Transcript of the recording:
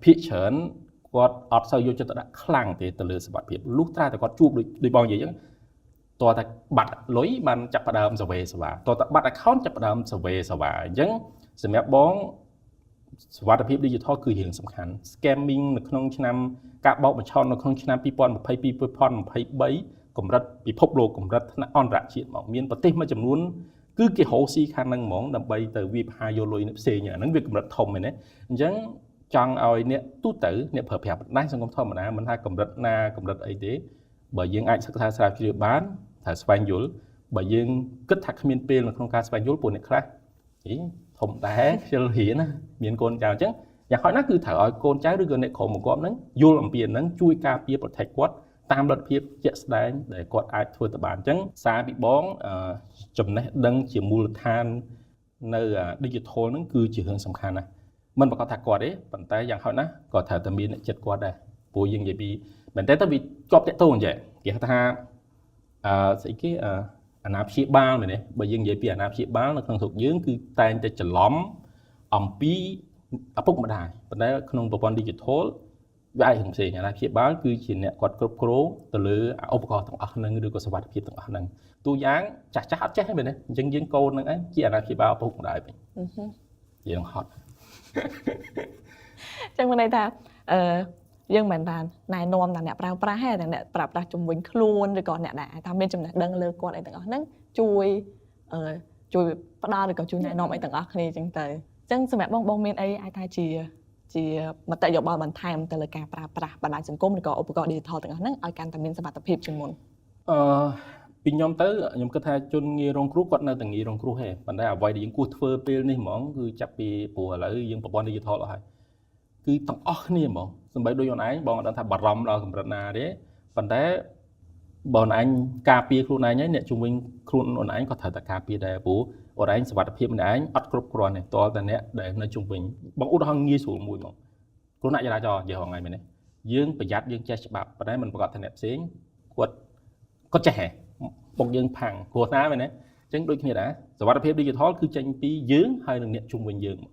ភាគច្រើនគាត់អត់សូវយកចិត្តទុកដាក់ខ្លាំងទេទៅលើសុវត្ថិភាពលុះត្រាតែគាត់ជួបដូចដូចបងនិយាយអញ្ចឹងតើតែបាត់លុយបានចាប់ផ្ដើមសវេសវាតើតែបាត់ account ចាប់ផ្ដើមសវេសវាអញ្ចឹងសម្រាប់បងសុវត្ថិភាព digital គឺរឿងសំខាន់ scamming នៅក្នុងឆ្នាំការបោកបញ្ឆោតនៅក្នុងឆ្នាំ2022 2023កម្រិតពិភពលោកកម្រិតថ្នាក់អន្តរជាតិមកមានប្រទេសមួយចំនួនគឺគេរកស៊ីខាងហ្នឹងហ្មងដើម្បីទៅវាយប្រហារយកលុយផ្សេងអាហ្នឹងវាកម្រិតធំមែនទេអញ្ចឹងចង់ឲ្យអ្នកទូទៅអ្នកប្រើប្រាស់បណ្ដាញសង្គមធម្មតាមិនថាកម្រិតណាកម្រិតអីទេបើយើងអាចសិក្សាស្រាវជ្រាវបានត្រូវស្វែងយល់បើយើងគិតថាគ្មានពេលនៅក្នុងការស្វែងយល់ពួកអ្នកខ្លះអីធំដែរខ្ជិលរៀនណាមានកូនចៅអញ្ចឹងយ៉ាងហោចណាស់គឺត្រូវឲ្យកូនចៅឬក៏អ្នកក្រុមបង្គាប់ហ្នឹងយល់អំពីហ្នឹងជួយការពារ protect គាត់តាមលទ្ធភាពជាក់ស្ដែងដែលគាត់អាចធ្វើទៅបានអញ្ចឹងសារពីបងចំណេះដឹងជាមូលដ្ឋាននៅ digital ហ្នឹងគឺជារឿងសំខាន់ណាស់មិនប្រកាសថាគាត់ទេប៉ុន្តែយ៉ាងហោចណាស់ក៏ត្រូវតែមានអ្នកចិត្តគាត់ដែរព្រោះយើងនិយាយពីមែនតើទៅវាជាប់តាក់ទងអញ្ចឹងគេហៅថាស្អីគេអាណាព្យាបាលមែនទេបើយើងនិយាយពីអាណាព្យាបាលនៅក្នុងស្រុកយើងគឺតែងតែច្រឡំអំពីឪពុកម្ដាយប៉ុន្តែក្នុងប្រព័ន្ធ digital វាអាចរឿងផ្សេងអាណាព្យាបាលគឺជាអ្នកគាត់គ្រប់គ្រងទៅលើឧបករណ៍ទាំងអស់ហ្នឹងឬក៏សុវត្ថិភាពទាំងអស់ហ្នឹងទូយ៉ាងចាស់ចាស់អត់ចេះទេមែនទេអញ្ចឹងយើងកូនហ្នឹងឯងជាអាណាព្យាបាលឪពុកម្ដាយវិញយើងហត់ ចឹងមានន័យថាយើងមិនមែនថាណែនាំតែអ្នកប្រើប្រាស់ទេតែអ្នកប្រើប្រាស់ជំវិញខ្លួនឬក៏អ្នកដែលអាចថាមានចំណេះដឹងលើគាត់អីទាំងអស់ហ្នឹងជួយអឺជួយផ្ដល់ឬក៏ជួយណែនាំអីទាំងអស់គ្នាចឹងទៅអញ្ចឹងសម្រាប់បងបងមានអីអាចថាជាមតិយោបល់បន្ថែមទៅលើការប្រើប្រាស់បណ្ដាញសង្គមឬក៏ឧបករណ៍ digital ទាំងអស់ហ្នឹងឲ្យកាន់តែមានសុវត្ថិភាពជាងមុន? ពីខ្ញុំទៅខ្ញុំគិតថាជនងាយរងគ្រោះគាត់នៅតែងាយរងគ្រោះទេប៉ុន្តែអ្វីដែលយើងគួរធ្វើពេលនេះហ្មងគឺចាប់ពីព្រោះឥឡូវយើងប្រព័ន្ធ digital អស់ហើយគឺទាំងអស់គ្នាហ្មងសំបីដូចអូនឯងបងអត់ដឹងថាបារម្ភដល់កម្រិតណាទេប៉ុន្តែបើអូនឯងការពារខ្លួនឯងហើយអ្នកជំនាញខ្លួនអូនឯងក៏ត្រូវតែការពារដែរព្រោះអូនឯងសុវត្ថិភាពម្នាក់ឯងអត់គ្រប់គ្រាន់ទេតើតែអ្នកដែលនៅជុំវិញបងឧទាហរណ៍ងាយស្រួលមួយហ្មងគ្រោះថ្នាក់ចរាចរណ៍និយាយហងៃមែនទេយើងប្រយ័ត្នយើងចេះច្បាប់ប៉ុន្តែមិនប្រកាសថាអ្នកផ្សេងគាត់គាត់ចេះហ៎បុកយើងផាំងគ្រោះថ្នាក់មែនទេអញ្ចឹងដូចគ្នាដែរសុវត្ថិភាព digital គឺចេញពីយើងហើយនឹងអ្នកជុំវិញយើង។